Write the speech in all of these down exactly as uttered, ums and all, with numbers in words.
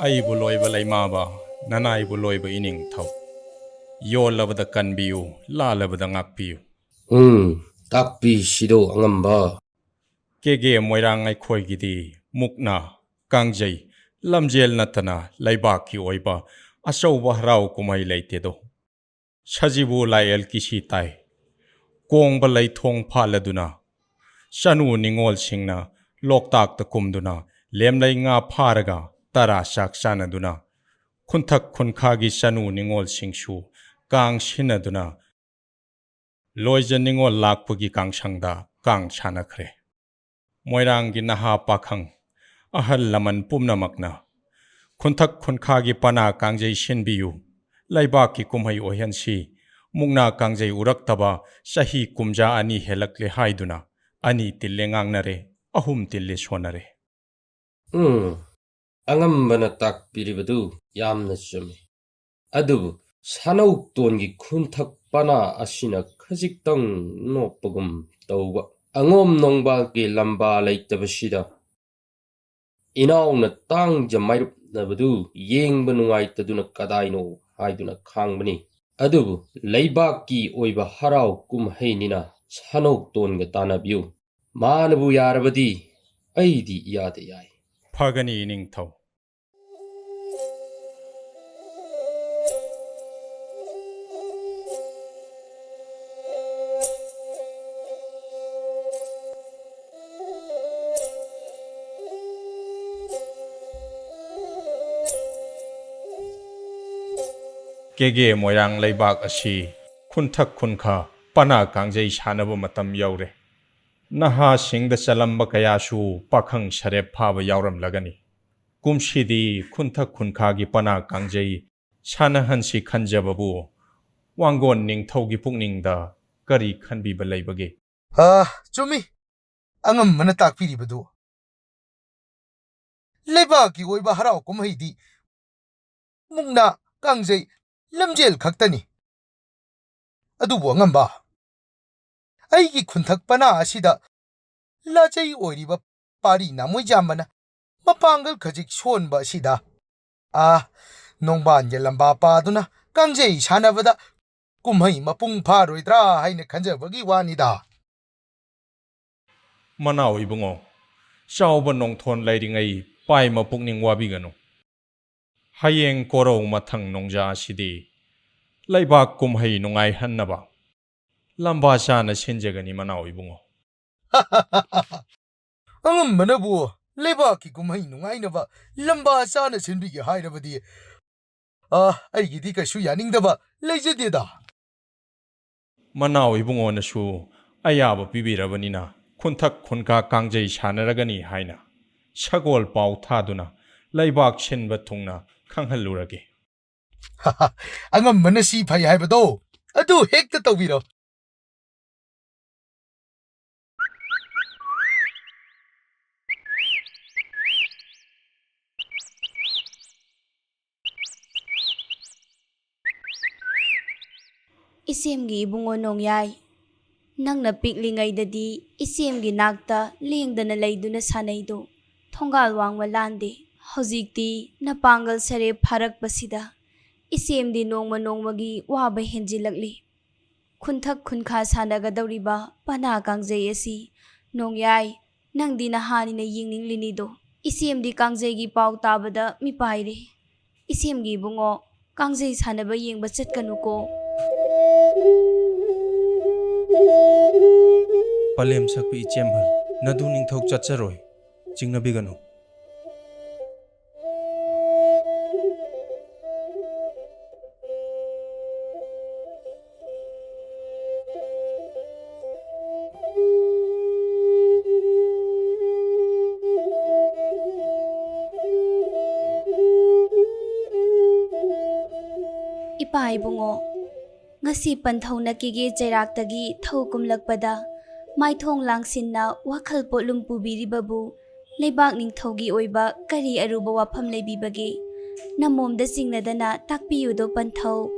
ꯑꯩꯕꯨ ꯂꯣꯏꯕ ꯂꯩꯃꯥꯕ, ꯅꯅꯥꯏꯕꯨ ꯂꯣꯏꯕ ꯏꯅꯤꯡꯊꯧ꯫ ꯌꯣꯜꯂꯕꯗ ꯀꯟꯕꯤꯌꯨ, ꯂꯥꯜꯂꯕꯗ ꯉꯥꯛꯄꯤꯌꯨ꯫ ꯎꯝ, ꯇꯥꯛꯄꯤꯁꯤꯗꯣ ꯑꯉꯝꯕ꯫ ꯀꯦꯒꯦ ꯃꯣꯏꯔꯥꯡ ꯑꯩꯈꯣꯏꯒꯤꯗꯤ ꯃꯨꯛꯅꯥ, ꯀꯥꯡꯖꯩ, ꯂꯝꯖꯦꯜ ꯅꯠꯇꯅ ꯂꯩꯕꯥꯛꯀꯤ ꯑꯣꯏꯕ ꯑꯆꯧꯕ ꯍꯔꯥꯎ ꯀꯨꯝꯍꯩ ꯂꯩꯇꯦꯗꯣ꯫ ꯁꯖꯤꯕꯨ ꯂꯥꯏꯑꯦꯜ ꯀꯤꯁꯤ ꯇꯥꯏ꯫ ꯀꯣꯡꯕ ꯂꯩꯊꯣꯡ ꯐꯥꯜꯂꯗꯨꯅ, ꯆꯅꯨ ꯅꯤꯉꯣꯜꯁꯤꯡꯅ ꯂꯣꯛꯇꯥꯛꯇ ꯀꯨꯝꯗꯨꯅ ꯂꯦꯝꯂꯩ ꯉꯥ ꯐꯥꯔꯒ ꯇꯔꯥ ꯆꯥꯛ ꯆꯥꯅꯗꯨꯅ, ꯈꯨꯟꯊꯛ ꯈꯨꯟꯈꯥꯒꯤ ꯆꯅꯨ ꯅꯤꯉꯣꯜꯁꯤꯡꯁꯨ ꯀꯥꯡ ꯁꯤꯟꯅꯗꯨꯅ, ꯂꯣꯏꯖ ꯅꯤꯉꯣꯜ ꯂꯥꯛꯄꯒꯤ ꯀꯥꯡꯁꯪꯗ ꯀꯥꯡ ꯁꯥꯟꯅꯈ꯭ꯔꯦ꯫ ꯃꯣꯏꯔꯥꯡꯒꯤ ꯅꯍꯥ ꯄꯥꯈꯪ, ꯑꯍꯜ ꯂꯃꯟ ꯄꯨꯝꯅꯃꯛꯅ ꯈꯨꯟꯊꯛ ꯈꯨꯟꯈꯥꯒꯤ ꯄꯅꯥ ꯀꯥꯡꯖꯩ ꯁꯤꯟꯕꯤꯌꯨ, ꯂꯩꯕꯥꯛꯀꯤ ꯀꯨꯝꯍꯩ ꯑꯣꯏꯍꯟꯁꯤ, ꯃꯨꯛꯅꯥ ꯀꯥꯡꯖꯩ ꯎꯔꯛꯇꯕ ꯆꯍꯤ ꯀꯨꯝꯖꯥ ꯑꯅꯤ ꯍꯦꯜꯂꯛꯂꯦ ꯍꯥꯏꯗꯨꯅ ꯑꯅꯤ ꯇꯤꯜꯂꯦ ꯉꯥꯡꯅꯔꯦ, ꯑꯍꯨꯝ ꯇꯤꯜꯂꯦ ꯁꯣꯟꯅꯔꯦ꯫ ꯎꯝ, ꯑꯉꯝꯕꯅ ꯇꯥꯛꯄꯤꯔꯤꯕꯗꯨ ꯌꯥꯝꯅ ꯆꯨꯝꯃꯤ꯫ ꯑꯗꯨꯕꯨ ꯁꯥꯅꯧꯇꯣꯟꯒꯤ ꯈꯨꯟꯊꯛ ꯄꯅꯥ ꯑꯁꯤꯅ ꯈꯖꯤꯛꯇꯪ ꯅꯣꯞꯄꯒꯨꯝ ꯇꯧꯕ꯫ ꯑꯉꯣꯝ ꯅꯣꯡꯕꯥꯜꯒꯤ ꯂꯝꯕꯥ ꯂꯩꯇꯕꯁꯤꯗ ꯏꯅꯥꯎꯅ ꯇꯥꯡꯖ ꯃꯥꯏꯔꯨꯞꯅꯕꯗꯨ ꯌꯦꯡꯕ ꯅꯨꯡꯉꯥꯏꯇꯗꯨꯅ ꯀꯗꯥꯏꯅꯣ ꯍꯥꯏꯗꯨꯅ ꯈꯥꯡꯕꯅꯤ꯫ ꯑꯗꯨꯕꯨ ꯂꯩꯕꯥꯛꯀꯤ ꯑꯣꯏꯕ ꯍꯔꯥꯎ ꯀꯨꯝꯍꯩꯅꯤꯅ ꯁꯥꯅꯧꯇꯣꯟꯒ ꯇꯥꯟꯅꯕꯤꯌꯨ꯫ ꯃꯥꯅꯕꯨ ꯌꯥꯔꯕꯗꯤ ꯑꯩꯗꯤ ꯏꯌꯥꯗ ꯌꯥꯏ꯫ ꯐꯒꯅꯤ ꯏꯅꯤꯡꯊꯧ꯫ ꯀꯦꯒꯦ ꯃꯣꯏꯔꯥꯡ ꯂꯩꯕꯥꯛ ꯑꯁꯤ ꯈꯨꯟꯊꯛ ꯈꯨꯟꯈ ꯄꯅꯥ ꯀꯥꯡꯖꯩ ꯁꯥꯟꯅꯕ ꯃꯇꯝ ꯌꯧꯔꯦ꯫ ꯅꯍꯥꯁꯤꯡꯗ ꯆꯂꯝꯕ ꯀꯌꯥꯁꯨ ꯄꯥꯈꯪ ꯁꯔꯦꯞ ꯐꯥꯕ ꯌꯥꯎꯔꯝꯂꯒꯅꯤ꯫ ꯀꯨꯝꯁꯤꯗꯤ ꯈꯨꯟꯊꯛ ꯈꯨꯟꯈꯥꯒꯤ ꯄꯅꯥ ꯀꯥꯡꯖꯩ ꯁꯥꯟꯅꯍꯟꯁꯤ ꯈꯟꯖꯕꯕꯨ ꯋꯥꯡꯒꯣꯟ ꯅꯤꯡꯊꯧꯒꯤ ꯄꯨꯛꯅꯤꯡꯗ ꯀꯔꯤ ꯈꯟꯕꯤꯕ ꯂꯩꯕꯒꯦ? ꯑꯥ, ꯆꯨꯝꯃꯤ꯫ ꯑꯉꯝꯕꯅ ꯇꯥꯛꯄꯤꯔꯤꯕꯗꯨ꯫ ꯂꯩꯕꯥꯛꯀꯤ ꯑꯣꯏꯕ ꯍꯔꯥꯎ ꯀꯨꯝꯍꯩꯗꯤ ꯃꯨꯛꯅꯥ, ꯀꯥꯡꯖꯩ, ꯂꯝꯖꯦꯜ ꯈꯛꯇꯅꯤ꯫ ꯑꯗꯨꯕꯨ ꯑꯉꯝꯕ, ꯑꯩꯒꯤ ꯈꯨꯟꯊꯛ ꯄꯅꯥ ꯑꯁꯤꯗ ꯂꯥꯆꯩ ꯑꯣꯏꯔꯤꯕ ꯄꯥꯔꯤ ꯅꯥꯃꯣꯏꯖꯥꯝꯕꯅ ꯃꯄꯥꯡꯒꯜ ꯈꯖꯤꯛ ꯁꯣꯟꯕ ꯑꯁꯤꯗ ꯑꯥ, ꯅꯣꯡꯕꯥꯟꯒꯤ ꯂꯝꯕꯥ ꯄꯥꯗꯨꯅ ꯀꯥꯡꯖꯩ ꯁꯥꯟꯅꯕꯗ ꯀꯨꯝꯍꯩ ꯃꯄꯨꯡ ꯐꯥꯔꯣꯏꯗ꯭ꯔꯥ ꯍꯥꯏꯅ ꯈꯟꯖꯕꯒꯤ ꯋꯥꯅꯤꯗ꯫ ꯃꯅꯥꯎ ꯏꯕꯨꯡꯉꯣ, ꯆꯥꯎꯕ ꯅꯣꯡꯊꯣꯟ ꯂꯩꯔꯤꯉꯩ ꯄꯥꯏꯃ ꯄꯨꯛꯅꯤꯡ ꯋꯥꯕꯤꯒꯅꯨ꯫ ꯍꯌꯦꯡ ꯀꯣꯔꯧ ꯃꯊꯪ ꯅꯣꯡꯖꯥ ꯑꯁꯤꯗꯤ ꯂꯩꯕꯥꯛ ꯀꯨꯝꯍꯩ ꯅꯨꯡꯉꯥꯏꯍꯟꯅꯕ ꯂꯝꯕꯥ ꯆꯥꯅ ꯁꯤꯟꯖꯒꯅꯤ, ꯃꯅꯥꯎ ꯏꯕꯨꯡꯉꯣ꯫ ꯑꯉꯝꯕꯅꯕꯨ ꯂꯩꯕꯥꯛꯀꯤ ꯀꯨꯝꯍꯩ ꯅꯨꯡꯉꯥꯏꯅꯕ ꯂꯝꯕꯥ ꯆꯥꯅ ꯁꯤꯟꯕꯤꯒꯦ ꯍꯥꯏꯔꯕꯗꯤ, ꯑ, ꯑꯩꯒꯤꯗꯤ ꯀꯩꯁꯨ ꯌꯥꯅꯤꯡꯗꯕ ꯂꯩꯖꯗꯦꯗ꯫ ꯃꯅꯥꯎ ꯏꯕꯨꯡꯉꯣꯅꯁꯨ ꯑꯌꯥꯕ ꯄꯤꯕꯤꯔꯕꯅꯤꯅ ꯈꯨꯟꯊꯛ ꯈꯨꯟꯀꯥ ꯀꯥꯡꯖꯩ ꯁꯥꯟꯅꯔꯒꯅꯤ ꯍꯥꯏꯅ ꯁꯒꯣꯜ ꯄꯥꯎ ꯊꯥꯗꯨꯅ ꯂꯩꯕꯥꯛ ꯁꯤꯟꯕ ꯊꯨꯡꯅ ꯈꯪꯍꯜꯂꯨꯔꯒꯦ꯫ ꯑꯉꯝꯕꯅ ꯁꯤ ꯐꯩ ꯍꯥꯏꯕꯗꯣ ꯑꯗꯨ ꯍꯦꯛꯇ ꯇꯧꯕꯤꯔꯣ꯫ ꯏꯆꯦꯝꯒꯤ ꯏꯕꯨꯡꯉꯣ ꯅꯣꯡꯌꯥꯏ, ꯅꯪꯅ ꯄꯤꯛꯂꯤꯉꯩꯗꯗꯤ ꯏꯆꯦꯝꯒꯤ ꯅꯥꯛꯇ ꯂꯦꯡꯗꯅ ꯂꯩꯗꯨꯅ ꯁꯥꯟꯅꯩꯗꯣ ꯊꯣꯡꯒꯥꯜ ꯋꯥꯡꯃ ꯂꯥꯟꯗꯦ꯫ ꯍꯧꯖꯤꯛꯇꯤ ꯅꯄꯥꯡꯒꯜ ꯁꯔꯦꯞ ꯐꯥꯔꯛꯄꯁꯤꯗ ꯏꯆꯦꯝꯗꯤ ꯅꯣꯡꯃ ꯅꯣꯡꯃꯒꯤ ꯋꯥꯕ ꯍꯦꯟꯖꯤꯜꯂꯛꯂꯤ꯫ ꯈꯨꯟꯊꯛ ꯈꯨꯟꯈꯥ ꯁꯥꯟꯅꯒꯗꯧꯔꯤꯕ ꯄꯅꯥ ꯀꯥꯡꯖꯩ ꯑꯁꯤ ꯅꯣꯡꯌꯥꯏ, ꯅꯪꯗꯤ ꯅꯍꯥꯅꯤꯅ ꯌꯦꯡꯅꯤꯡꯂꯤꯅꯤꯗꯣ꯫ ꯏꯆꯦꯝꯗꯤ ꯀꯥꯡꯖꯩꯒꯤ ꯄꯥꯎ ꯇꯥꯕꯗ ꯃꯤꯄꯥꯏꯔꯦ꯫ ꯏꯆꯦꯝꯒꯤ ꯏꯕꯨꯡꯉꯣ, ꯀꯥꯡꯖꯩ ꯁꯥꯟꯅꯕ ꯌꯦꯡꯕ ꯆꯠꯀꯅꯨꯀꯣ꯫ ꯄꯂꯦꯝ ꯁꯛꯄꯤ ꯏꯆꯦꯝꯍꯜ, ꯅꯗꯨ ꯅꯤꯡꯊꯧ ꯆꯠꯆꯔꯣꯏ, ꯆꯤꯡꯅꯕꯤꯒꯅꯨ꯫ ꯏꯄꯥ ꯏꯕꯨꯡꯉꯣ, ꯉꯁꯤ ꯄꯟꯊꯧꯅ ꯀꯦꯒꯦ ꯆꯩꯔꯥꯛꯇꯒꯤ ꯊꯧ ꯀꯨꯝꯂꯛꯄꯗ ꯃꯥꯏꯊꯣꯡ ꯂꯥꯡꯁꯤꯟꯅ ꯋꯥꯈꯜ ꯄꯣꯠꯂꯨꯝ ꯄꯨꯕꯤꯔꯤꯕꯕꯨ ꯂꯩꯕꯥꯛ ꯅꯤꯡꯊꯧꯒꯤ ꯑꯣꯏꯕ ꯀꯔꯤ ꯑꯔꯨꯕ ꯋꯥꯐꯝ ꯂꯩꯕꯤꯕꯒꯦ? ꯅꯃꯣꯝꯗ ꯆꯤꯡꯅꯗꯅ ꯇꯥꯛꯄꯤꯌꯨꯗꯣ ꯄꯟꯊꯧ꯫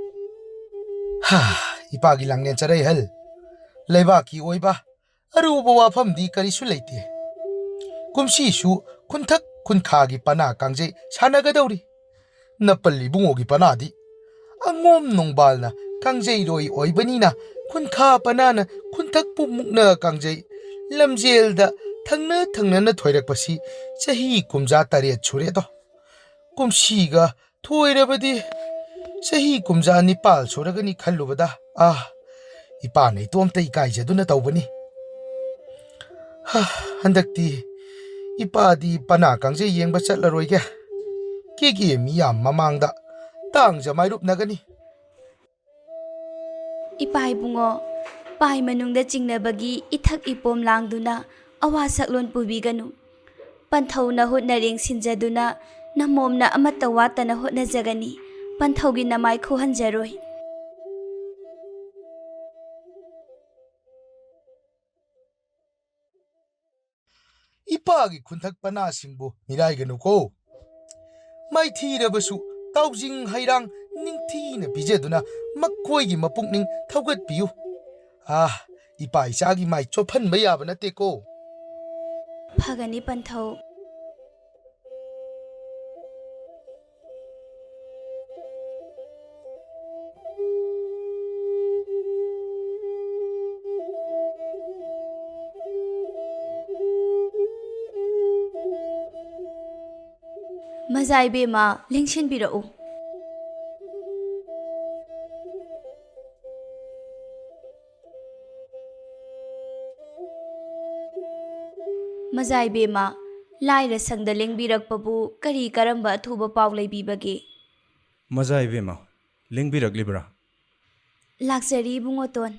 ꯍꯥ, ꯏꯄꯥꯒꯤ ꯂꯥꯡꯂꯦꯟ ꯆꯔꯩꯍꯜ, ꯂꯩꯕꯥꯛꯀꯤ ꯑꯣꯏꯕ ꯑꯔꯨꯕ ꯋꯥꯐꯝꯗꯤ ꯀꯔꯤꯁꯨ ꯂꯩꯇꯦ꯫ ꯀꯨꯝꯁꯤꯁꯨ ꯈꯨꯟꯊꯛ ꯈꯨꯟꯈꯥꯒꯤ ꯄꯅꯥ ꯀꯥꯡꯖꯩ ꯁꯥꯟꯅꯒꯗꯧꯔꯤ꯫ ꯅꯄꯜ ꯏꯕꯨꯡꯉꯣꯒꯤ ꯄꯅꯥꯗꯤ꯫ ꯑꯉꯣꯝ ꯅꯣꯡꯕꯥꯜꯅ ꯀꯥꯡꯖꯩꯔꯣꯏ ꯑꯣꯏꯕꯅꯤꯅ ꯈꯨꯟꯈꯥ ꯄꯅꯥꯅ ꯈꯨꯟꯊꯛꯄꯨ ꯃꯨꯛꯅ ꯀꯥꯡꯖꯩ꯫ ꯂꯝꯖꯦꯜꯗ ꯊꯪꯅ ꯊꯪꯅꯅ ꯊꯣꯏꯔꯛꯄꯁꯤ ꯆꯍꯤ ꯀꯨꯝꯖꯥ ꯇꯔꯦꯠ ꯁꯨꯔꯦꯗꯣ꯫ ꯀꯨꯝꯁꯤꯒ ꯊꯣꯏꯔꯕꯗꯤ ꯆꯍꯤ ꯀꯨꯝꯖꯥ ꯅꯤꯄꯥꯜ ꯁꯨꯔꯒꯅꯤ ꯈꯜꯂꯨꯕꯗ, ꯑꯥ, ꯏꯄꯥꯅ ꯏꯇꯣꯝꯇ ꯏꯀꯥꯏꯖꯗꯨꯅ ꯇꯧꯕꯅꯤ꯫ ꯍꯥ, ꯍꯟꯗꯛꯇꯤ ꯏꯄꯥꯗꯤ ꯄꯅꯥ ꯀꯥꯡꯖꯩ ꯌꯦꯡꯕ ꯆꯠꯂꯔꯣꯏꯒꯦ꯫ ꯀꯦꯒꯦ ꯃꯤꯌꯥꯝ ꯃꯃꯥꯡꯗ ꯇꯥꯡꯖ ꯃꯥꯏꯔꯨꯞꯅꯒꯅꯤ꯫ ꯏꯄꯥ ꯏꯕꯨꯡꯉꯣ, ꯄꯥꯏ ꯃꯅꯨꯡꯗ ꯆꯤꯡꯅꯕꯒꯤ ꯏꯊꯛ ꯏꯄꯣꯝ ꯂꯥꯡꯗꯨꯅ ꯑꯋꯥ ꯁꯛꯂꯣꯟ ꯄꯨꯕꯤꯒꯅꯨ꯫ ꯄꯟꯊꯧꯅ ꯍꯨꯠꯅ ꯔꯦꯡ ꯁꯤꯟꯖꯗꯨꯅ ꯅꯃꯣꯝꯅ ꯑꯃꯠꯇ ꯋꯥꯠꯇꯅ ꯍꯣꯠꯅꯖꯒꯅꯤ꯫ ꯄꯟꯊꯧꯒꯤ ꯅꯃꯥꯏ ꯈꯨꯍꯟꯖꯔꯣꯏ꯫ ꯏꯄꯥꯒꯤ ꯈꯨꯟꯊꯛ ꯄꯅꯥꯁꯤꯡꯕꯨ ꯃꯤꯔꯥꯏꯒꯅꯨꯀꯣ꯫ ꯃꯥꯏꯊꯤꯔꯕꯁꯨ ꯇꯥꯎꯖꯤꯡ ꯍꯩꯔꯥꯡ ꯅꯤꯡꯊꯤꯅ ꯄꯤꯖꯗꯨꯅ ꯃꯈꯣꯏꯒꯤ ꯃꯄꯨꯛꯅꯤꯡ ꯊꯧꯒꯠꯄꯤꯌꯨ꯫ ꯑꯥ, ꯏꯄꯥ ꯏꯆꯥꯒꯤ ꯃꯥꯏ ꯆꯣꯞꯍꯟꯕ ꯌꯥꯕ ꯅꯠꯇꯦꯀꯣ꯫ ꯐꯒꯅꯤ ꯄꯟꯊꯧ꯫ ꯃꯖꯥ ꯏꯕꯦꯝꯃ, ꯂꯦꯡꯁꯤꯟꯕꯤꯔꯛꯎ꯫ ꯃꯖꯥ ꯏꯕꯦꯝꯃ, ꯂꯥꯏꯔ ꯁꯪꯗ ꯂꯦꯡꯕꯤꯔꯛꯄꯕꯨ ꯀꯔꯤ ꯀꯔꯝꯕ ꯑꯊꯨꯕ ꯄꯥꯎ ꯂꯩꯕꯤꯕꯒꯦ? ꯃꯖꯥ ꯏꯕꯦꯝꯃ, ꯂꯦꯡꯕꯤꯔꯛꯂꯤꯕ꯭ꯔꯥ? ꯂꯥꯛꯆꯔꯤ ꯏꯕꯨꯡꯉꯣꯇꯣꯟ꯫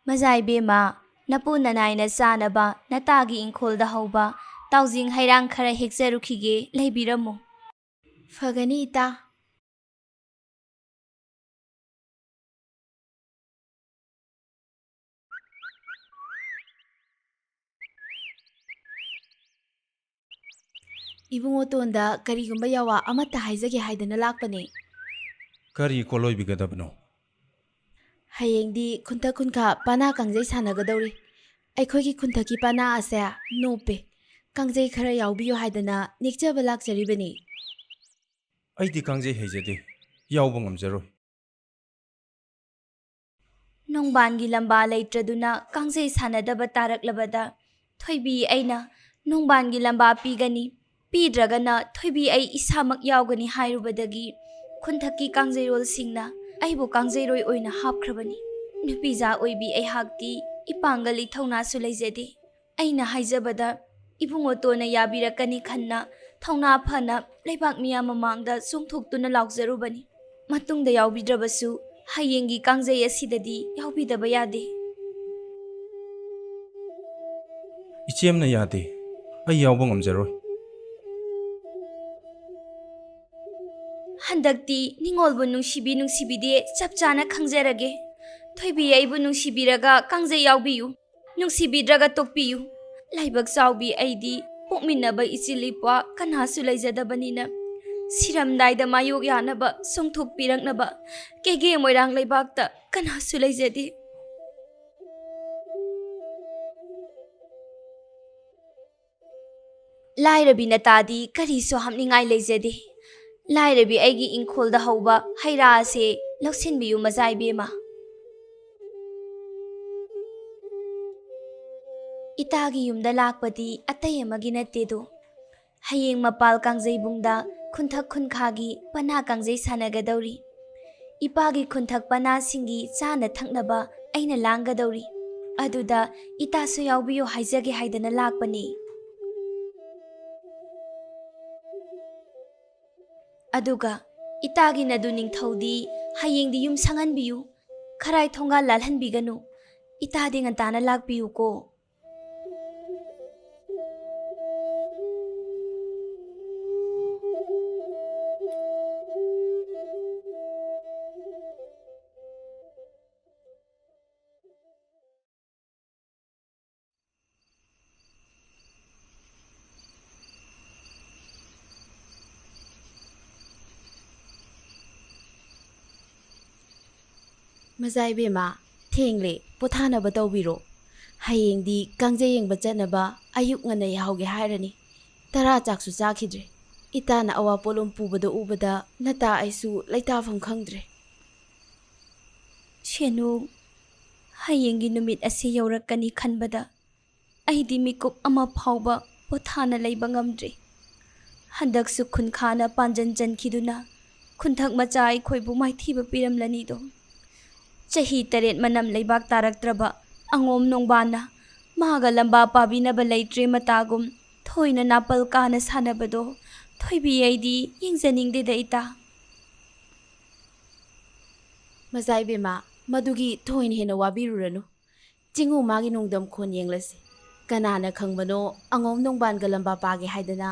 ꯃꯖꯥ ꯏꯕꯦꯝꯃ, ꯅꯄꯨ ꯅꯅꯥꯏꯅ ꯆꯥꯅꯕ ꯅꯇꯥꯒꯤ ꯏꯪꯈꯣꯜꯗ ꯍꯧꯕ ꯇꯥꯎꯖꯤꯡ ꯍꯩꯔꯥꯡ ꯈꯔ ꯍꯦꯛꯆꯔꯨꯈꯤꯒꯦ, ꯂꯩꯕꯤꯔꯝꯃꯨ꯫ ꯐꯒꯅꯤ ꯏꯇꯥ꯫ ꯏꯕꯨꯡꯉꯣꯇꯣꯟꯗ ꯀꯔꯤꯒꯨꯝꯕ ꯌꯥꯋꯥ ꯑꯃꯠꯇ ꯍꯥꯏꯖꯒꯦ ꯍꯥꯏꯗꯅ ꯂꯥꯛꯄꯅꯦ꯫ ꯀꯔꯤ ꯀꯣꯂꯣꯏꯕꯤꯒꯗꯕꯅꯣ? ꯍꯌꯦꯡꯗꯤ ꯈꯨꯟꯊꯛ ꯈꯨꯟꯈꯥ ꯄꯥꯅꯥ ꯀꯥꯡꯖꯩ ꯁꯥꯟꯅꯒꯗꯧꯔꯤ꯫ ꯑꯩꯈꯣꯏꯒꯤ ꯈꯨꯟꯊꯛꯀꯤ ꯄꯥꯅꯥ ꯑꯁꯦ ꯅꯣꯞꯄꯦ꯫ ꯀꯥꯡꯖꯩ ꯈꯔ ꯌꯥꯎꯕꯤꯌꯨ ꯍꯥꯏꯗꯅ ꯅꯦꯛꯆꯕ ꯂꯥꯛꯆꯔꯤꯕꯅꯤ꯫ ꯑꯩꯗꯤ ꯀꯥꯡꯖꯩ ꯍꯩꯖꯗꯦ, ꯌꯥꯎꯕ ꯉꯝꯖꯔꯣꯏ꯫ ꯅꯣꯡꯕꯥꯟꯒꯤ ꯂꯝꯕꯥ ꯂꯩꯇ꯭ꯔꯗꯨꯅ ꯀꯥꯡꯖꯩ ꯁꯥꯟꯅꯗꯕ ꯇꯥꯔꯛꯂꯕꯗ ꯊꯣꯏꯕꯤ ꯑꯩꯅ ꯅꯣꯡꯕꯥꯟꯒꯤ ꯂꯝꯕꯥ ꯄꯤꯒꯅꯤ, ꯄꯤꯗ꯭ꯔꯒꯅ ꯊꯣꯏꯕꯤ ꯑꯩ ꯏꯁꯥꯃꯛ ꯌꯥꯎꯒꯅꯤ ꯍꯥꯏꯔꯨꯕꯗꯒꯤ ꯈꯨꯟꯊꯛꯀꯤ ꯀꯥꯡꯖꯩꯔꯣꯜꯁꯤꯡꯅ ꯑꯩꯕꯨ ꯀꯥꯡꯖꯩꯔꯣꯏ ꯑꯣꯏꯅ ꯍꯥꯞꯈ꯭ꯔꯕꯅꯤ꯫ ꯅꯨꯄꯤꯖꯥ ꯑꯣꯏꯕꯤ ꯑꯩꯍꯥꯛꯇꯤ ꯏꯄꯥꯡꯒꯜ ꯏꯊꯧꯅꯥꯁꯨ ꯂꯩꯖꯗꯦ꯫ ꯑꯩꯅ ꯍꯥꯏꯖꯕꯗ ꯏꯕꯨꯡꯉꯣꯇꯣꯟꯅ ꯌꯥꯕꯤꯔꯛꯀꯅꯤ ꯈꯟꯅ ꯊꯧꯅꯥ ꯐꯅ ꯂꯩꯕꯥꯛ ꯃꯤꯌꯥꯝ ꯃꯃꯥꯡꯗ ꯆꯣꯡꯊꯣꯛꯇꯨꯅ ꯂꯥꯎꯖꯔꯨꯕꯅꯤ꯫ ꯃꯇꯨꯡꯗ ꯌꯥꯎꯕꯤꯗ꯭ꯔꯕꯁꯨ ꯍꯌꯦꯡꯒꯤ ꯀꯥꯡꯖꯩ ꯑꯁꯤꯗꯗꯤ ꯌꯥꯎꯕꯤꯗꯕ ꯌꯥꯗꯦ꯫ ꯏꯆꯦꯝꯅ ꯌꯥꯗꯦ, ꯑꯩ ꯌꯥꯎꯕ ꯉꯝꯖꯔꯣꯏ꯫ ꯍꯟꯗꯛꯇꯤ ꯅꯤꯡꯉꯣꯜꯕꯨ ꯅꯨꯡꯁꯤꯕꯤ ꯅꯨꯡꯁꯤꯕꯤꯗꯦ ꯆꯞ ꯆꯥꯅ ꯈꯪꯖꯔꯒꯦ꯫ ꯊꯣꯏꯕꯤ ꯑꯩꯕꯨ ꯅꯨꯡꯁꯤꯕꯤꯔꯒ ꯀꯥꯡꯖꯩ ꯌꯥꯎꯕꯤꯌꯨ, ꯅꯨꯡꯁꯤꯕꯤꯗ꯭ꯔꯒ ꯇꯣꯛꯄꯤꯌꯨ꯫ ꯂꯥꯏꯕꯛ ꯆꯥꯎꯕꯤ ꯑꯩꯗꯤ ꯄꯣꯛꯃꯤꯟꯅꯕ ꯏꯆꯤꯜ ꯏꯄ꯭ꯋꯥ ꯀꯅꯥꯁꯨ ꯂꯩꯖꯗꯕꯅꯤꯅ ꯁꯤꯔꯝꯗꯥꯏꯗ ꯃꯥꯌꯣꯛ ꯌꯥꯅꯕ ꯆꯣꯡꯊꯣꯛꯄꯤꯔꯛꯅꯕ ꯀꯦꯒꯦ ꯃꯣꯏꯔꯥꯡ ꯂꯩꯕꯥꯛꯇ ꯀꯅꯥꯁꯨ ꯂꯩꯖꯗꯦ꯫ ꯂꯥꯏꯔꯕꯤ ꯅꯇꯥꯗꯤ ꯀꯔꯤꯁꯨ ꯍꯥꯞꯅꯤꯡꯉꯥꯏ ꯂꯩꯖꯗꯦ꯫ ꯂꯥꯏꯔꯕꯤ ꯑꯩꯒꯤ ꯏꯪꯈꯣꯜꯗ ꯍꯧꯕ ꯍꯩ ꯔꯥ ꯑꯁꯦ ꯂꯧꯁꯤꯟꯕꯤꯌꯨ ꯃꯆꯥ ꯏꯕꯦꯝꯃ꯫ ꯏꯇꯥꯒꯤ ꯌꯨꯝꯗ ꯂꯥꯛꯄꯗꯤ ꯑꯇꯩ ꯑꯃꯒꯤ ꯅꯠꯇꯦꯗꯣ꯫ ꯍꯌꯦꯡ ꯃꯄꯥꯜ ꯀꯥꯡꯖꯩꯕꯨꯡꯗ ꯈꯨꯟꯊꯛ ꯈꯨꯟꯈꯥꯒꯤ ꯄꯅꯥ ꯀꯥꯡꯖꯩ ꯁꯥꯟꯅꯒꯗꯧꯔꯤ꯫ ꯏꯄꯥꯒꯤ ꯈꯨꯟꯊꯛ ꯄꯅꯥꯁꯤꯡꯒꯤ ꯆꯥꯅ ꯊꯛꯅꯕ ꯑꯩꯅ ꯂꯥꯡꯒꯗꯧꯔꯤ꯫ ꯑꯗꯨꯗ ꯏꯇꯥꯁꯨ ꯌꯥꯎꯕꯤꯌꯨ ꯍꯥꯏꯖꯒꯦ ꯍꯥꯏꯗꯅ ꯂꯥꯛꯄꯅꯤ꯫ ꯑꯗꯨꯒ ꯏꯇꯥꯒꯤ ꯅꯗꯨ ꯅꯤꯡꯊꯧꯗꯤ ꯍꯌꯦꯡꯗꯤ ꯌꯨꯝ ꯁꯪꯍꯟꯕꯤꯌꯨ꯫ ꯈꯔꯥꯏ ꯊꯣꯡꯒꯥꯜ ꯂꯥꯜꯍꯟꯕꯤꯒꯅꯨ꯫ ꯏꯇꯥꯗꯤ ꯉꯟꯇꯥꯅ ꯂꯥꯛꯄꯤꯌꯨꯀꯣ꯫ ꯃꯖꯥ ꯏꯕꯦꯝꯃ, ꯊꯦꯡꯂꯦ, ꯄꯣꯊꯥꯅꯕ ꯇꯧꯕꯤꯔꯣ꯫ ꯍꯌꯦꯡꯗꯤ ꯀꯥꯡꯖꯩ ꯌꯦꯡꯕ ꯆꯠꯅꯕ ꯑꯌꯨꯛ ꯉꯟꯅ ꯌꯥꯍꯧꯒꯦ ꯍꯥꯏꯔꯅꯤ꯫ ꯇꯔꯥ ꯆꯥꯛꯁꯨ ꯆꯥꯈꯤꯗ꯭ꯔꯦ꯫ ꯏꯇꯥꯅ ꯑꯋꯥ ꯄꯣꯠꯂꯨꯝ ꯄꯨꯕꯗ ꯎꯕꯗ ꯅꯇꯥ ꯑꯩꯁꯨ ꯂꯩꯇꯥꯐꯝ ꯈꯪꯗ꯭ꯔꯦ꯫ ꯁꯦꯅꯨ, ꯍꯌꯦꯡꯒꯤ ꯅꯨꯃꯤꯠ ꯑꯁꯤ ꯌꯧꯔꯛꯀꯅꯤ ꯈꯟꯕꯗ ꯑꯩꯗꯤ ꯃꯤꯀꯨꯞ ꯑꯃ ꯐꯥꯎꯕ ꯄꯣꯊꯥꯅ ꯂꯩꯕ ꯉꯝꯗ꯭ꯔꯤ꯫ ꯍꯟꯗꯛꯁꯨ ꯈꯨꯟꯈꯥꯅ ꯄꯥꯟꯖꯟ ꯆꯟꯈꯤꯗꯨꯅ ꯈꯨꯟꯊꯛ ꯃꯆꯥ ꯑꯩꯈꯣꯏꯕꯨ ꯃꯥꯏꯊꯤꯕ ꯄꯤꯔꯝꯂꯅꯤꯗꯣ꯫ ꯆꯍꯤ ꯇꯔꯦꯠ ꯃꯅꯝ ꯂꯩꯕꯥꯛ ꯇꯥꯔꯛꯇ꯭ꯔꯕ ꯑꯉꯣꯝ ꯅꯣꯡꯕꯥꯟꯅ ꯃꯥꯒ ꯂꯝꯕꯥ ꯄꯥꯕꯤꯅꯕ ꯂꯩꯇ꯭ꯔꯦ ꯃꯇꯥꯒꯨꯝ ꯊꯣꯏꯅ ꯅꯥꯄꯜ ꯀꯥꯅ ꯁꯥꯟꯅꯕꯗꯣ ꯊꯣꯏꯕꯤ ꯑꯩꯗꯤ ꯌꯦꯡꯖꯅꯤꯡꯗꯦꯗ ꯏꯇꯥ꯫ ꯃꯖꯥ ꯏꯕꯦꯝꯃ, ꯃꯗꯨꯒꯤ ꯊꯣꯏꯅ ꯍꯦꯟꯅ ꯋꯥꯕꯤꯔꯨꯔꯅꯨ꯫ ꯆꯤꯡꯉꯨ ꯃꯥꯒꯤ ꯅꯣꯡꯗꯝ ꯈꯣꯟ ꯌꯦꯡꯂꯁꯤ꯫ ꯀꯅꯥꯅ ꯈꯪꯕꯅꯣ, ꯑꯉꯣꯝ ꯅꯣꯡꯕꯥꯟꯒ ꯂꯝꯕꯥ ꯄꯥꯒꯦ ꯍꯥꯏꯗꯅ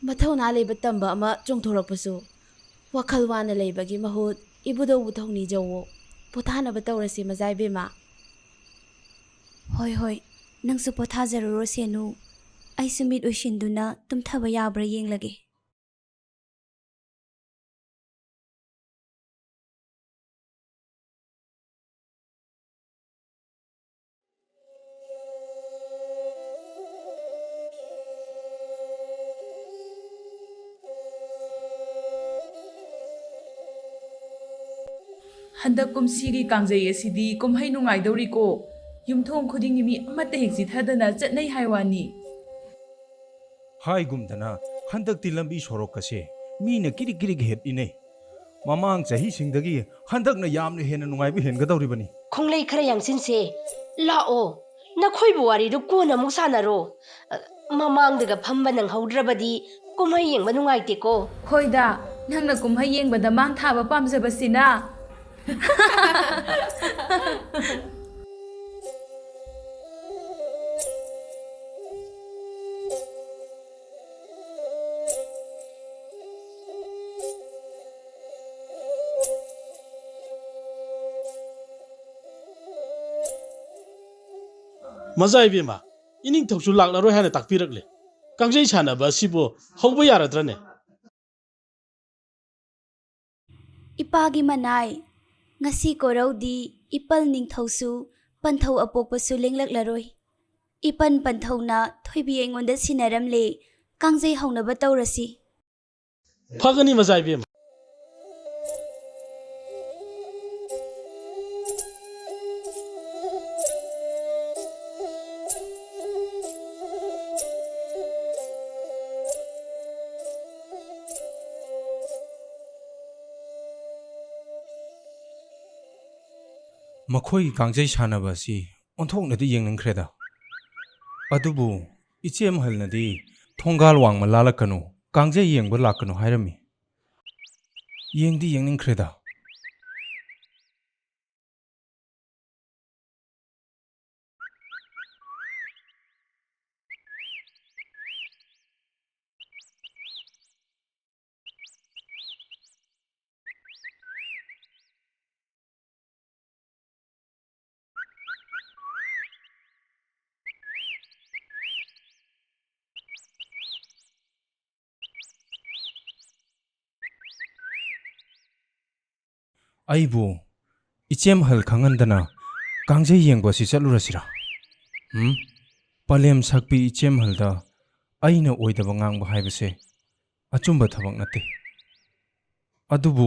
ꯃꯊꯧꯅꯥ ꯂꯩꯕ ꯇꯝꯕ ꯑꯃ ꯆꯣꯡꯊꯣꯔꯛꯄꯁꯨ꯫ ꯋꯥꯈꯜ ꯋꯥꯅ ꯂꯩꯕꯒꯤ ꯃꯍꯨꯠ ꯏꯕꯨꯙꯧꯕꯨ ꯊꯧꯅꯤꯖꯧꯋꯣ꯫ ꯄꯣꯊꯥꯅꯕ ꯇꯧꯔꯁꯤ, ꯃꯖꯥ ꯏꯕꯦꯝꯃ꯫ ꯍꯣꯏ, ꯍꯣꯏ, ꯅꯪꯁꯨ ꯄꯣꯊꯥꯖꯔꯨꯔꯣ ꯁꯦꯅꯨ꯫ ꯑꯩꯁꯨ ꯃꯤꯠ ꯎꯏꯁꯤꯟꯗꯨꯅ ꯇꯨꯝꯊꯕ ꯌꯥꯕ꯭ꯔꯥ ꯌꯦꯡꯂꯒꯦ꯫ ꯍꯟꯗꯛ ꯀꯨꯝꯁꯤꯒꯤ ꯀꯥꯡꯖꯩ ꯑꯁꯤꯗꯤ ꯀꯨꯝꯍꯩ ꯅꯨꯡꯉꯥꯏꯗꯧꯔꯤꯀꯣ꯫ ꯌꯨꯝꯊꯣꯡ ꯈꯨꯗꯤꯡꯒꯤ ꯃꯤ ꯑꯃꯠꯇ ꯍꯦꯛ ꯆꯤꯠꯊꯗꯅ ꯆꯠꯅꯩ ꯍꯥꯏ ꯋꯥꯅꯤ꯫ ꯍꯥꯏꯒꯨꯝꯗꯅ, ꯍꯟꯗꯛꯇꯤ ꯂꯝꯕꯤ ꯁꯣꯔꯣꯛꯀꯁꯦ ꯃꯤꯅ ꯀꯤꯔꯤꯛ ꯀꯤꯔꯤꯛ ꯍꯦꯠ ꯏꯅꯩ꯫ ꯃꯃꯥꯡ ꯆꯍꯤꯁꯤꯡꯗꯒꯤ ꯍꯟꯗꯛꯅ ꯌꯥꯝꯅ ꯍꯦꯟꯅ ꯅꯨꯡꯉꯥꯏꯕ ꯍꯦꯟꯒꯗꯧꯔꯤꯕꯅꯤ꯫ ꯈꯣꯡꯂꯩ ꯈꯔ ꯌꯥꯡꯁꯤꯟꯁꯦ꯫ ꯂꯥꯛꯑꯣ, ꯅꯈꯣꯏꯕꯨ ꯋꯥꯔꯤꯗꯨ ꯀꯣꯟꯅ ꯑꯃꯨꯛ ꯁꯥꯟꯅꯔꯣ꯫ ꯑ, ꯃꯃꯥꯡꯗꯒ ꯐꯝꯕ ꯅꯪꯍꯧꯗ꯭ꯔꯕꯗꯤ ꯀꯨꯝꯍꯩ ꯌꯦꯡꯕ ꯅꯨꯡꯉꯥꯏꯇꯦꯀꯣ꯫ ꯍꯣꯏꯗ, ꯅꯪꯅ ꯀꯨꯝꯍꯩ ꯌꯦꯡꯕꯗ ꯃꯥꯡ ꯊꯥꯕ ꯄꯥꯝꯖꯕꯁꯤꯅ꯫ ꯃꯖꯥ ꯏꯕꯦꯝꯃ, ꯏꯅꯤꯡꯊꯧꯁꯨ ꯂꯥꯛꯂꯔꯣꯏ ꯍꯥꯏꯅ ꯇꯥꯛꯄꯤꯔꯛꯂꯦ꯫ ꯀꯥꯡꯖꯩ ꯁꯥꯟꯅꯕ ꯑꯁꯤꯕꯨ ꯍꯧꯕ ꯌꯥꯔꯗ꯭ꯔꯅꯦ? ꯏꯄꯥꯒꯤ ꯃꯅꯥꯏ, ꯉꯁꯤ ꯀꯣꯔꯧꯗꯤ ꯏꯄꯜ ꯅꯤꯡꯊꯧꯁꯨ ꯄꯟꯊꯧ ꯑꯄꯣꯛꯄꯁꯨ ꯂꯦꯡꯂꯛꯂꯔꯣꯏ꯫ ꯏꯄꯟ ꯄꯟꯊꯧꯅ ꯊꯣꯏꯕꯤ ꯑꯩꯉꯣꯟꯗ ꯁꯤꯟꯅꯔꯝꯂꯦ, ꯀꯥꯡꯖꯩ ꯍꯧꯅꯕ ꯇꯧꯔꯁꯤ꯫ ꯐꯒꯅꯤ ꯃꯖꯥ ꯏꯕꯦꯝꯃ꯫ ꯃꯈꯣꯏꯒꯤ ꯀꯥꯡꯖꯩ ꯁꯥꯟꯅꯕ ꯑꯁꯤ ꯑꯣꯟꯊꯣꯛꯅꯗꯤ ꯌꯦꯡꯅꯤꯡꯈ꯭ꯔꯦꯗ꯫ ꯑꯗꯨꯕꯨ ꯏꯆꯦ ꯃꯍꯜꯅꯗꯤ "ꯊꯣꯡꯒꯥꯜ ꯋꯥꯡꯃ ꯂꯥꯜꯂꯛꯀꯅꯨ, ꯀꯥꯡꯖꯩ ꯌꯦꯡꯕ ꯂꯥꯛꯀꯅꯨ" ꯍꯥꯏꯔꯝꯃꯤ꯫ ꯌꯦꯡꯗꯤ ꯌꯦꯡꯅꯤꯡꯈ꯭ꯔꯦꯗ꯫ ꯑꯩꯕꯨ ꯏꯆꯦ ꯃꯍꯜ ꯈꯪꯍꯟꯗꯅ ꯀꯥꯡꯖꯩ ꯌꯦꯡꯕ ꯑꯁꯤ ꯆꯠꯂꯨꯔꯁꯤꯔꯥ? ꯎꯝ? ꯄꯂꯦꯝ ꯁꯛꯄꯤ ꯏꯆꯦ ꯃꯍꯜꯗ ꯑꯩꯅ ꯑꯣꯏꯗꯕ ꯉꯥꯡꯕ ꯍꯥꯏꯕꯁꯦ ꯑꯆꯨꯝꯕ ꯊꯕꯛ ꯅꯠꯇꯦ꯫ ꯑꯗꯨꯕꯨ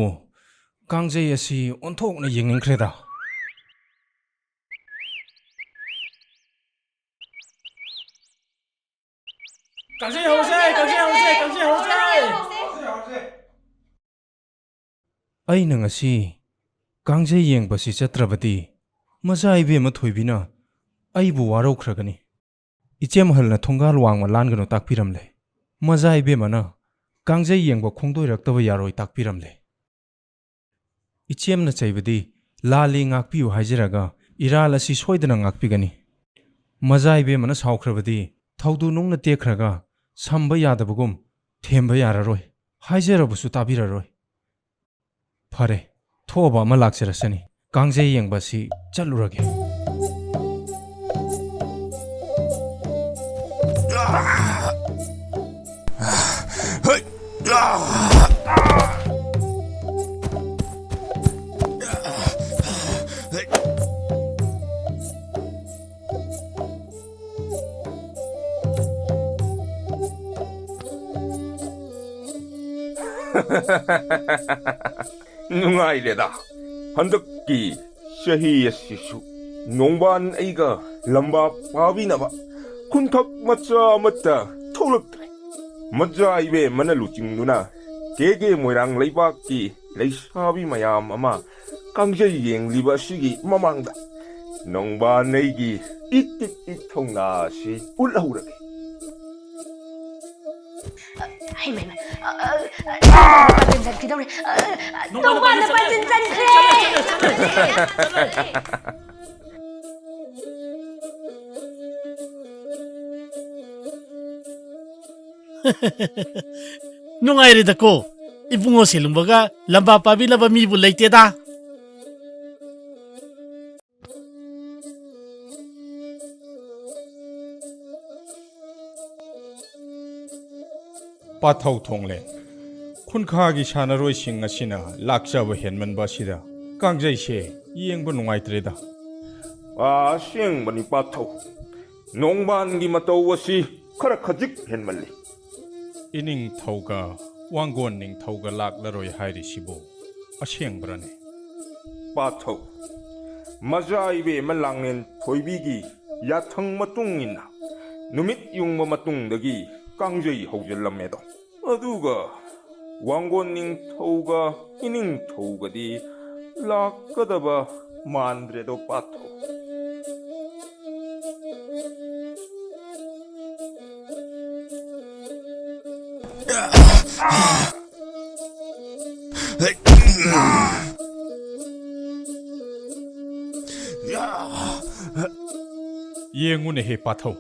ꯀꯥꯡꯖꯩ ꯑꯁꯤ ꯑꯣꯟꯊꯣꯛꯅ ꯌꯦꯡꯅꯤꯡꯈ꯭ꯔꯦꯗ꯫ ꯀꯥꯡꯖꯩ ꯍꯧꯔꯁꯦ, ꯀꯥꯡꯖꯩ ꯍꯧꯔꯁꯦ, ꯀꯥꯡꯖꯩ ꯍꯧꯔꯁꯦ꯫ ꯑꯩꯅ ꯉꯁꯤ ꯀꯥꯡꯖꯩ ꯌꯦꯡꯕꯁꯤ ꯆꯠꯇ꯭ꯔꯕꯗꯤ ꯃꯆꯥ ꯏꯕꯦꯝꯃ ꯊꯣꯏꯕꯤꯅ ꯑꯩꯕꯨ ꯋꯥꯔꯧꯈ꯭ꯔꯒꯅꯤ꯫ ꯏꯆꯦ ꯃꯍꯜꯅ "ꯊꯣꯡꯒꯥꯜ ꯋꯥꯡꯃ ꯂꯥꯟꯒꯅꯨ" ꯇꯥꯛꯄꯤꯔꯝꯂꯦ꯫ ꯃꯆꯥ ꯏꯕꯦꯝꯃꯅ ꯀꯥꯡꯖꯩ ꯌꯦꯡꯕ ꯈꯣꯡꯗꯣꯏꯔꯛꯇꯕ ꯌꯥꯔꯣꯏ ꯇꯥꯛꯄꯤꯔꯝꯂꯦ꯫ ꯏꯆꯦꯝꯅ ꯆꯩꯕꯗꯤ "ꯂꯥꯜꯂꯤ ꯉꯥꯛꯄꯤꯌꯨ" ꯍꯥꯏꯖꯔꯒ ꯏꯔꯥꯜ ꯑꯁꯤ ꯁꯣꯏꯗꯅ ꯉꯥꯛꯄꯤꯒꯅꯤ꯫ ꯃꯆꯥ ꯏꯕꯦꯝꯃꯅ ꯁꯥꯎꯈ꯭ꯔꯕꯗꯤ ꯊꯧꯗꯨ ꯅꯨꯡꯅ ꯇꯦꯛꯈ꯭ꯔꯒ ꯁꯝꯕ ꯌꯥꯗꯕꯒꯨꯝ ꯊꯦꯝꯕ ꯌꯥꯔꯔꯣꯏ꯫ ꯍꯥꯏꯖꯔꯕꯁꯨ ꯇꯥꯕꯤꯔꯔꯣꯏ꯫ ꯐꯔꯦ, ꯊꯣꯛꯑꯕ ꯑꯃ ꯂꯥꯛꯆꯔꯁꯅꯤ꯫ ꯀꯥꯡꯖꯩ ꯌꯦꯡꯕ ꯑꯁꯤ ꯆꯠꯂꯨꯔꯒꯦ꯫ ꯅꯨꯡꯉꯥꯏꯔꯦꯗ꯫ ꯍꯟꯗꯛꯀꯤ ꯆꯍꯤ ꯑꯁꯤꯁꯨ ꯅꯣꯡꯕꯥꯟ ꯑꯩꯒ ꯂꯝꯕꯥ ꯄꯥꯕꯤꯅꯕ ꯈꯨꯟꯊꯛ ꯃꯆꯥ ꯑꯃꯠꯇ ꯊꯣꯛꯂꯛꯇ꯭ꯔꯦ꯫ ꯃꯖꯥ ꯏꯕꯦꯝꯃꯅ ꯂꯨꯆꯤꯡꯗꯨꯅ ꯀꯦꯒꯦ ꯃꯣꯏꯔꯥꯡ ꯂꯩꯕꯥꯛꯀꯤ ꯂꯩꯁꯥꯕꯤ ꯃꯌꯥꯝ ꯑꯃ ꯀꯥꯡꯖꯩ ꯌꯦꯡꯂꯤꯕ ꯑꯁꯤꯒꯤ ꯃꯃꯥꯡꯗ ꯅꯣꯡꯕꯥꯟ ꯑꯩꯒꯤ ꯏꯇꯤꯛ ꯏꯊꯧꯅꯥ ꯑꯁꯤ ꯎꯠꯍꯧꯔꯒꯦ꯫ ꯍꯩꯃꯥ, ꯍꯩꯃꯥ꯫ ꯑ, ꯑ, ꯑ, ꯅꯣꯡꯕꯥꯟꯅ ꯄꯥꯏꯁꯤꯟ ꯆꯠꯈꯤꯗꯧꯔꯦ꯫ ꯑ, ꯑ, ꯅꯣꯡꯕꯥꯟꯅ ꯄꯥꯏꯁꯤꯟ ꯆꯠꯈ꯭ꯔꯦ꯫ ꯅꯨꯡꯉꯥꯏꯔꯦꯗꯀꯣ, ꯏꯕꯨꯡꯉꯣ ꯁꯦꯂꯨꯝꯕꯒ ꯂꯝꯕꯥ ꯄꯥꯕꯤꯅꯕ ꯃꯤꯕꯨ ꯂꯩꯇꯦꯗ꯫ ꯄꯥꯊꯧ ꯊꯣꯡꯂꯦ, ꯈꯨꯟꯈꯥꯒꯤ ꯁꯥꯟꯅꯔꯣꯏꯁꯤꯡ ꯑꯁꯤꯅ ꯂꯥꯛꯆꯕ ꯍꯦꯟꯃꯟꯕ ꯑꯁꯤꯗ ꯀꯥꯡꯖꯩꯁꯦ ꯌꯦꯡꯕ ꯅꯨꯡꯉꯥꯏꯇ꯭ꯔꯦꯗ꯫ ꯑꯁꯦꯡꯕꯅꯤ ꯄꯥꯊꯧ, ꯅꯣꯡꯕꯥꯟꯒꯤ ꯃꯇꯧ ꯑꯁꯤ ꯈꯔ ꯈꯖꯤꯛ ꯍꯦꯟꯃꯜꯂꯤ꯫ ꯏꯅꯤꯡꯊꯧꯒ ꯋꯥꯡꯒꯣꯟ ꯅꯤꯡꯊꯧꯒ ꯂꯥꯛꯂꯔꯣꯏ ꯍꯥꯏꯔꯤꯁꯤꯕꯨ ꯑꯁꯦꯡꯕ꯭ꯔꯅꯦ? ꯄꯥꯊꯧ, ꯃꯖꯥ ꯏꯕꯦꯝꯃ ꯂꯥꯡꯂꯦꯟ ꯊꯣꯏꯕꯤꯒꯤ ꯌꯥꯊꯪ ꯃꯇꯨꯡ ꯏꯟꯅ ꯅꯨꯃꯤꯠ ꯌꯨꯡꯕ ꯃꯇꯨꯡꯗꯒꯤ ꯀꯥꯡꯖꯩ ꯍꯧꯖꯤꯜꯂꯝꯃꯦꯗꯣ꯫ ꯑꯗꯨꯒ ꯋꯥꯡꯒꯣꯟ ꯅꯤꯡꯊꯧꯒ ꯏꯅꯤꯡꯊꯧꯒꯗꯤ ꯂꯥꯛꯀꯗꯕ ꯃꯥꯟꯗ꯭ꯔꯦꯗꯣ ꯄꯥꯊꯧ꯫ ꯌꯦꯡꯉꯨꯅꯦꯍꯦ ꯄꯥꯊꯧ,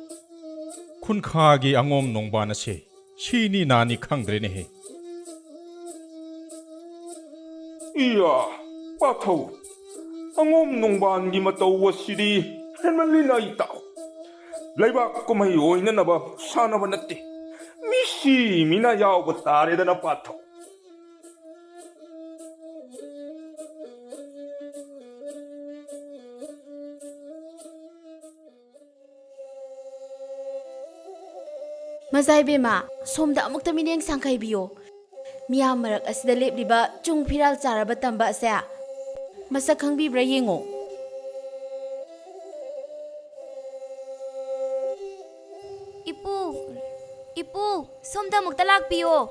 ꯈꯨꯟꯈꯥꯒꯤ ꯑꯉꯣꯝ ꯅꯣꯡꯕꯥꯟ ꯑꯁꯦ ꯁꯤꯅꯤ ꯅꯥꯅꯤ ꯈꯪꯗ꯭ꯔꯦꯅꯦꯍꯦ꯫ ꯏꯌꯥ, ꯄꯥꯊꯧ, ꯑꯉꯣꯝ ꯅꯣꯡꯕꯥꯟꯒꯤ ꯃꯇꯧ ꯑꯁꯤꯗꯤ ꯍꯦꯟꯃꯜꯂꯤꯅ ꯏꯇꯥꯎ꯫ ꯂꯩꯕꯥꯛ ꯀꯨꯝꯍꯩ ꯑꯣꯏꯅꯅꯕ ꯁꯥꯟꯅꯕ ꯅꯠꯇꯦ, ꯃꯤꯁꯤ ꯃꯤꯅ ꯌꯥꯎꯕ ꯇꯥꯔꯦꯗꯅ ꯄꯥꯊꯧ꯫ ꯃꯖꯥ ꯏꯕꯦꯝꯃ, ꯁꯣꯝꯗ ꯑꯃꯨꯛꯇ ꯃꯤꯠꯌꯦꯡ ꯁꯥꯡꯈꯩꯕꯤꯌꯣ꯫ ꯃꯤꯌꯥꯝ ꯃꯔꯛ ꯑꯁꯤꯗ ꯂꯦꯞꯂꯤꯕ ꯆꯨꯡ ꯐꯤꯔꯥꯜ ꯆꯥꯔꯕ ꯇꯝꯕ ꯑꯁꯦ ꯃꯁꯛ ꯈꯪꯕꯤꯕ꯭ꯔꯥ ꯌꯦꯡꯉꯣ꯫ ꯏꯄꯨ, ꯏꯄꯨ, ꯁꯣꯝꯗ ꯑꯃꯨꯛꯇ ꯂꯥꯛꯄꯤꯌꯣ꯫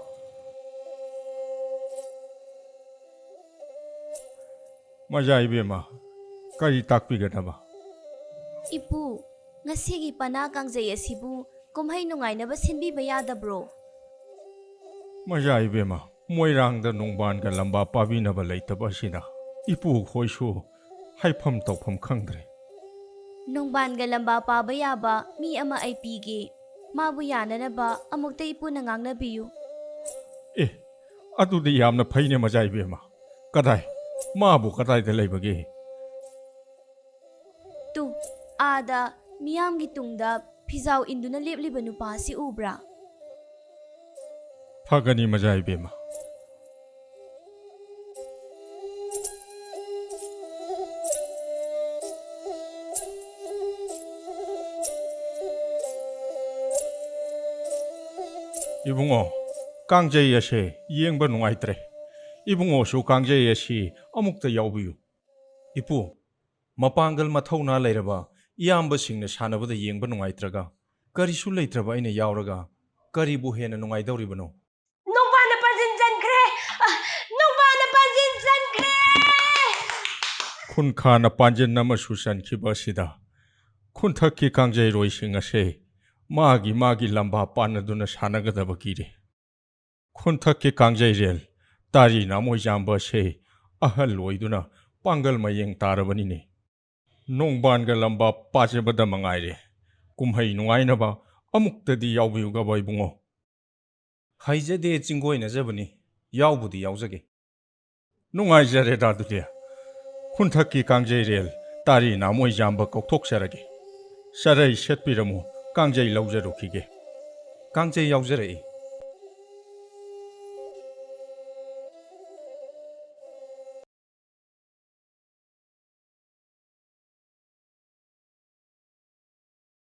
ꯃꯖꯥ ꯏꯕꯦꯝꯃ, ꯀꯔꯤ ꯇꯥꯛꯄꯤꯒꯗꯕ? ꯏꯄꯨ, ꯉꯁꯤꯒꯤ ꯄꯅꯥ ꯀꯥꯡꯖꯩ ꯑꯁꯤꯕꯨ ꯀꯨꯝꯍꯩ ꯅꯨꯡꯉꯥꯏꯅꯕ ꯁꯤꯟꯕꯤꯕ ꯌꯥꯗꯕ꯭ꯔꯣ? ꯃꯖꯥ ꯏꯕꯦꯝꯃ, ꯃꯣꯏꯔꯥꯡꯗ ꯅꯣꯡꯕꯥꯟꯒ ꯂꯝꯕꯥ ꯄꯥꯕꯤꯅꯕ ꯂꯩꯇꯕ ꯑꯁꯤꯅ ꯏꯄꯨ ꯈꯣꯏꯁꯨ ꯍꯥꯏꯐꯝ ꯇꯧꯐꯝ ꯈꯪꯗ꯭ꯔꯦ꯫ ꯅꯣꯡꯕꯥꯟꯒ ꯂꯝꯕꯥ ꯄꯥꯕ ꯌꯥꯕ ꯃꯤ ꯑꯃ ꯑꯩ ꯄꯤꯒꯦ꯫ ꯃꯥꯕꯨ ꯌꯥꯅꯅꯕ ꯑꯃꯨꯛꯇ ꯏꯄꯨꯅ ꯉꯥꯡꯅꯕꯤꯌꯨ꯫ ꯑꯦ, ꯑꯗꯨꯗꯤ ꯌꯥꯝꯅ ꯐꯩꯅꯦ ꯃꯖꯥ ꯏꯕꯦꯝꯃ꯫ ꯀꯗꯥꯏ? ꯃꯥꯕꯨ ꯀꯗꯥꯏꯗ ꯂꯩꯕꯒꯦ? ꯇꯨ, ꯑꯥꯗ ꯃꯤꯌꯥꯝꯒꯤ ꯇꯨꯡꯗ ꯐꯤꯖꯥꯎ ꯏꯟꯗꯨꯅ ꯂꯦꯞꯂꯤꯕ ꯅꯨꯄꯥ ꯑꯁꯤ ꯎꯕ꯭ꯔꯥ? ꯐꯒꯅꯤ ꯃꯖꯥ ꯏꯕꯦꯝꯃ꯫ ꯏꯕꯨꯡꯉꯣ, ꯀꯥꯡꯖꯩ ꯑꯁꯦ ꯌꯦꯡꯕ ꯅꯨꯡꯉꯥꯏꯇ꯭ꯔꯦ꯫ ꯏꯕꯨꯡꯉꯣꯁꯨ ꯀꯥꯡꯖꯩ ꯑꯁꯤ ꯑꯃꯨꯛꯇ ꯌꯥꯎꯕꯤꯌꯨ꯫ ꯏꯄꯨ, ꯃꯄꯥꯡꯒꯜ ꯃꯊꯧꯅꯥ ꯂꯩꯔꯕ ꯏꯌꯥꯝꯕꯁꯤꯡꯅ ꯁꯥꯟꯅꯕꯗ ꯌꯦꯡꯕ ꯅꯨꯡꯉꯥꯏꯇ꯭ꯔꯒ, ꯀꯔꯤꯁꯨ ꯂꯩꯇ꯭ꯔꯕ ꯑꯩꯅ ꯌꯥꯎꯔꯒ ꯀꯔꯤꯕꯨ ꯍꯦꯟꯅ ꯅꯨꯡꯉꯥꯏꯗꯧꯔꯤꯕꯅꯣ? ꯅꯣꯡꯕꯥꯟꯅ ꯄꯥꯟꯖꯤꯟ ꯆꯟꯈ꯭ꯔꯦ! ꯑ, ꯅꯣꯡꯕꯥꯟꯅ ꯄꯥꯟꯖꯤꯟ ꯆꯟꯈ꯭ꯔꯦ! ꯈꯨꯟꯈꯥꯅ ꯄꯥꯟꯖꯤꯟ ꯑꯃꯁꯨ ꯆꯟꯈꯤꯕ ꯑꯁꯤꯗ ꯈꯨꯟꯊꯛꯀꯤ ꯀꯥꯡꯖꯩꯔꯣꯏꯁꯤꯡ ꯑꯁꯦ ꯃꯥꯒꯤ ꯃꯥꯒꯤ ꯂꯝꯕꯥ ꯄꯥꯟꯅꯗꯨꯅ ꯁꯥꯟꯅꯒꯗꯕ ꯀꯤꯔꯦ꯫ ꯈꯨꯟꯊꯛꯀꯤ ꯀꯥꯡꯖꯩꯔꯦꯜ ꯇꯥꯔꯤ ꯅꯥꯃꯣꯏꯖꯥꯝꯕ ꯑꯁꯦ ꯑꯍꯜ ꯑꯣꯏꯗꯨꯅ ꯄꯥꯡꯒꯜ ꯃꯌꯦꯡ ꯇꯥꯔꯕꯅꯤꯅꯦ꯫ ꯅꯣꯡꯕꯥꯟꯒ ꯂꯝꯕꯥ ꯄꯥꯖꯕꯗ ꯃꯉꯥꯏꯔꯦ꯫ ꯀꯨꯝꯍꯩ ꯅꯨꯡꯉꯥꯏꯅꯕ ꯑꯃꯨꯛꯇꯗꯤ ꯌꯥꯎꯕꯤꯌꯨꯒꯕ ꯏꯕꯨꯡꯉꯣ꯫ ꯍꯩꯖꯗꯦ ꯆꯤꯡꯒꯣꯏꯅꯖꯕꯅꯤ, ꯌꯥꯎꯕꯨꯗꯤ ꯌꯥꯎꯖꯒꯦ꯫ ꯅꯨꯡꯉꯥꯏꯖꯔꯦꯗ ꯑꯗꯨꯗꯤ꯫ ꯈꯨꯟꯊꯛꯀꯤ ꯀꯥꯡꯖꯩꯔꯦꯜ ꯇꯥꯔꯤ ꯅꯥꯃꯣꯏꯖꯥꯝꯕ ꯀꯧꯊꯣꯛꯆꯔꯒꯦ꯫ ꯆꯔꯩ ꯁꯦꯠꯄꯤꯔꯝꯃꯨ, ꯀꯥꯡꯖꯩ ꯂꯧꯖꯔꯨꯈꯤꯒꯦ꯫ ꯀꯥꯡꯖꯩ ꯌꯥꯎꯖꯔꯛꯏ꯫